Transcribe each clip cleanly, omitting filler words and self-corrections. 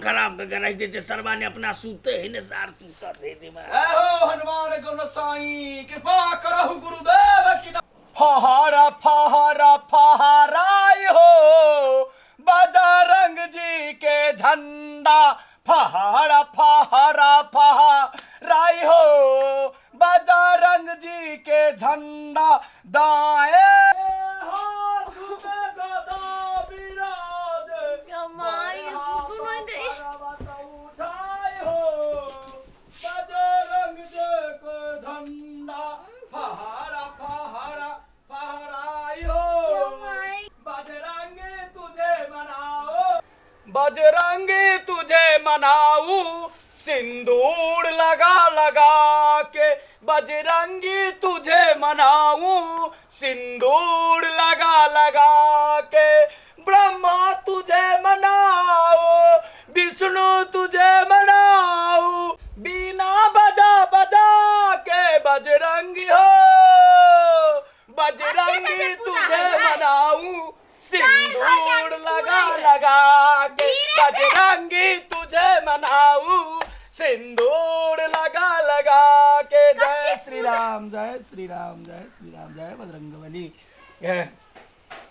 खराब कऽ के राखि देते सरवा ने अपना सुते है ने सार सुतत है दिमाग। जय हो हनुमान गोसाई, कृपा करहु गुरुदेव की। फहारा फहारा फहाराय हो बजरंग जी के झंडा, फहारा फहारा फहाराय हो बजरंग जी के झंडा, दाएं हाथ में गदा विराज, माई, सुतू नहीं दे। उठाए हो बजरंग जी के झंडा, फहारा फहारा फहराई हो बजरंगी तुझे मनाओ, बजरंगी तुझे मनाऊ सिंदूर लगा लगा के, बजरंगी तुझे मनाऊ सिंदूर लगा लगा के, ब्रह्मा तुझे मनाओ विष्णु तुझे मनाओ बीना बजा बजा के, बजरंगी हो बजरंगी अच्छे से पूजा तुझे है भाई। मनाऊं सिंदूर आदमी लगा सुनै है। लगा के, धीरे से। बजरंगी तुझे मनाऊं सिंदूर लगा लगा के। जय कथी श्री पूजा? राम, जय श्री राम, जय श्री राम, जय बजरंगबली।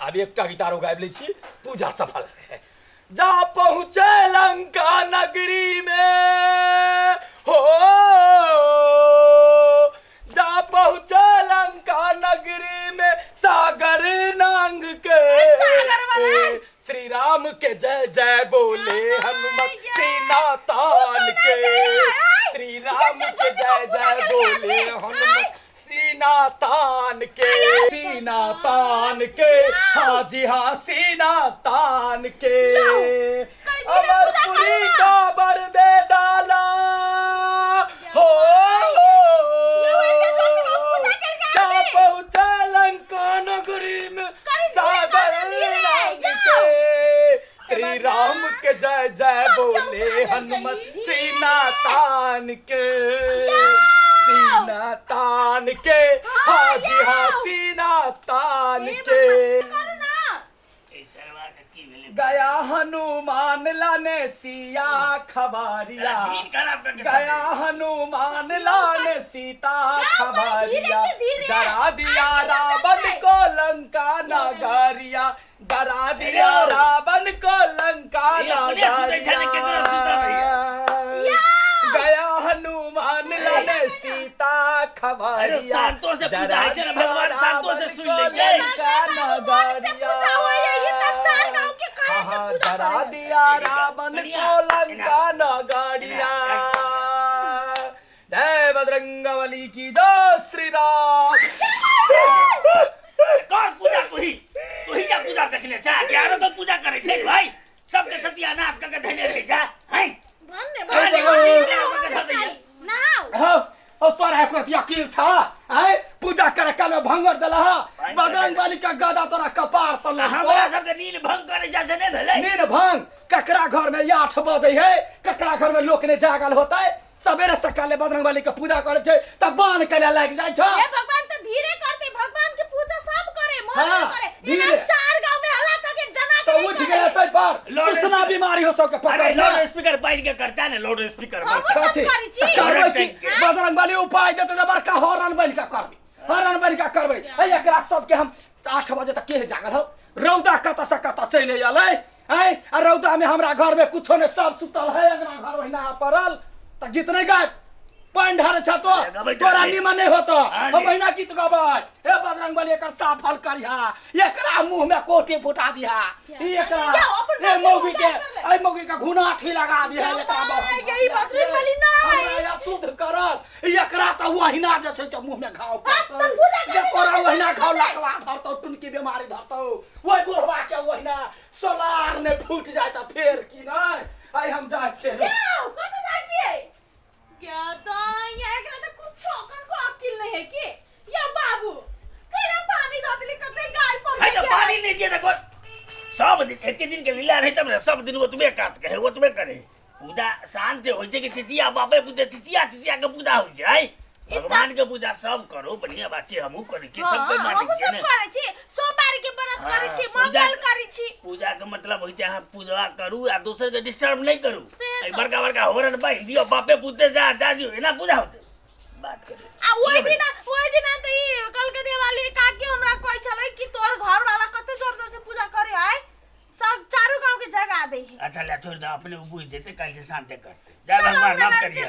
आब एकटा गीतारो गाबि लै छी, पूजा सफल है। जा पहुँचे लंका नगरी में हो, जा पहुँचे लंका नगरी में सागर नांग के, सागर वाला। श्री राम के जय जय बोले हनुमत सीना तान के, श्री राम के जय जय बोले हनुमत सीना तान के, सीना तान के, हाँ जी हाँ सीना तान के। अमरपुरी का बर दे डाला हो, जा पहुंचा लंका नगरी में सागर नांग के, श्री राम के जय जय बोले हनुमत सीना तान के, सीना तान के, हाँ जी हाँ सीना तान के। करू ना। एहि सरवा के की भेलै? गया हनुमान लाने सिया खबारिया, दिन खराब कऽ के गया हनुमान लाने सीता क्या करे? धीरे खबारिया, से, धीरे। जरा दिया आगे से रावण चलते। को लंका नगरिया, जरा दिया अरे। रावण को लंका ये अपने सुतै छै ने, केकरो सुतऽ दैया। नगरिया। गया हनुमान लाने सीता खबारिया, अरे शांतो से पूजा जरा होइ छै ने, दिया भगवान शांतो से रावण सुनि लै को छै। लंका नगरिया। पूजा होइए, ई तऽ चार गाँव के करे के हाँ, पूजा जरा करे। दिया रावण कनिया, को लंका एना, नगरिया। जय बजरंगबली की जय, श्री राम। कर पूजा तूही, तूही जा पूजा देखले जा कि आरो तो पूजा करे छै भाई, सबके सत्यानाश कऽ के धने रहि जा हैं। भन्ने अरे, भन्ने अरे, भन्ने अरे, होना अरे, चाही। नहाउ। हाँ, और तोरा एको रति अकील छ आय? पूजा करे काल में भंगर देला भंग बजरंग बली का गदा तोरा कपार पर आ लगतो। हमरा सबके नील भंग करे जा से नहि भेलै? नीन भंग ककरा घर में 8 बजे है, ककरा घर में लोक ने जागल होता है? सवेरे सकाले बजरंग बली के पूजा करे छै तब बान करे लागि जाइ छ। हे भगवान, तऽ धीरे करते, भगवान के पूजा सब करे, मन हाँ, में करे। धीरे। एना चार गांव में हल्ला करके जना तो के उठ नहीं गया करे। तै पर लाउड सुसना स्पीकर। बीमारी हो सबके पकड़ अरे ले। लाउड स्पीकर बांधि के करता ने, लाउड स्पीकर हमहूँ पर। सब कथी? करै छी। तऽ करबै की? हाँ। बजरंग बली उपाय देतै तऽ बड़का हॉर्न बनि कऽ करबै, हॉर्न बनि कऽ करबै। ऐ एकरा सबके हम 8 बजे तक के जागल हौ? रौदा कतऽ से कतऽ चलि एलै ऐ, आ रौदा में हमरा घर में कुछो ने, सब सुतल है, अंगना घर ओहिना पड़ल। तऽ गीत नहि गायब? पानि ढारै छ तो अरे गबै तऽ तोरा रे। निमन नहि होतो। हाँ हम जी। अहिना गीत गबै, हे बजरंग बली एकर साफल करिहा, एकरा मुंह में कोटी फुटा दिहा, ई एकरा जाओ, अपन ए बाप मौगी के के ए मौगी के घुनाठी लगा दिहा एकरा। माय गे, ई बजरंग बली नहि। हमरा या शुद्ध करत एकरा तऽ ओहिना जे छै तऽ मुंह में घाव हाँ, तऽ पूजा जे करे तोरा तऽ ओहिना घाव करतै। लकवा धरतौ, टुनकी बीमारी धरतौ, ओहि बुढ़वा के ओहिना सोलार ने फूट जाय तऽ फेर की नहि। आइ हम जाइ छियै। जाओ, कतऽ जाइ छियै? क्या दाई, एकरा तऽ कुछो कनको अकिल नहीं है की? या बाबू, केना पानी दऽ देली, कते गाय पर है तऽ पानी नहि दिए तऽ सब दिन एके दिन के लीला नहीं तब ने, सब दिन ओतबे कात के है, ओतबे करे। पूजा शान से होइ छै कि चिचिया बापे पूजे, चिचिया चिचिया के पूजा होइ छै। ई तऽ भगवान के पूजा सब करो, बढ़िया बात छै, हमहूँ करै छी, सब कोइ हाँ, मानै हमहूँ छियै सब ने। करै छी, सोमवारी के व्रत करै छी, हाँ, पूजा मंगल करै छी। पूजा के मतलब होइ छै अहाँ पूजा करू आ दोसर के डिस्टर्ब नहि करू। से एहि तऽ। बड़का बड़का होरन बान्हि दियौ, बापे पुते जा जा दियौ, एना पूजा होतै? बात करू। आ ओहि दिना तऽ ई कलकतिया वाली काकी हमरा कहै छलै कि तोहर घर वाला कते जोर जोर से पूजा करे है, सब चारू गांव के जगा दे है। अच्छा ले, छोड़ दे, अपने बुझि जेतै, काल्हि से शान्ते करतै। जा चल, भगवान हमरा माफ बात करिए।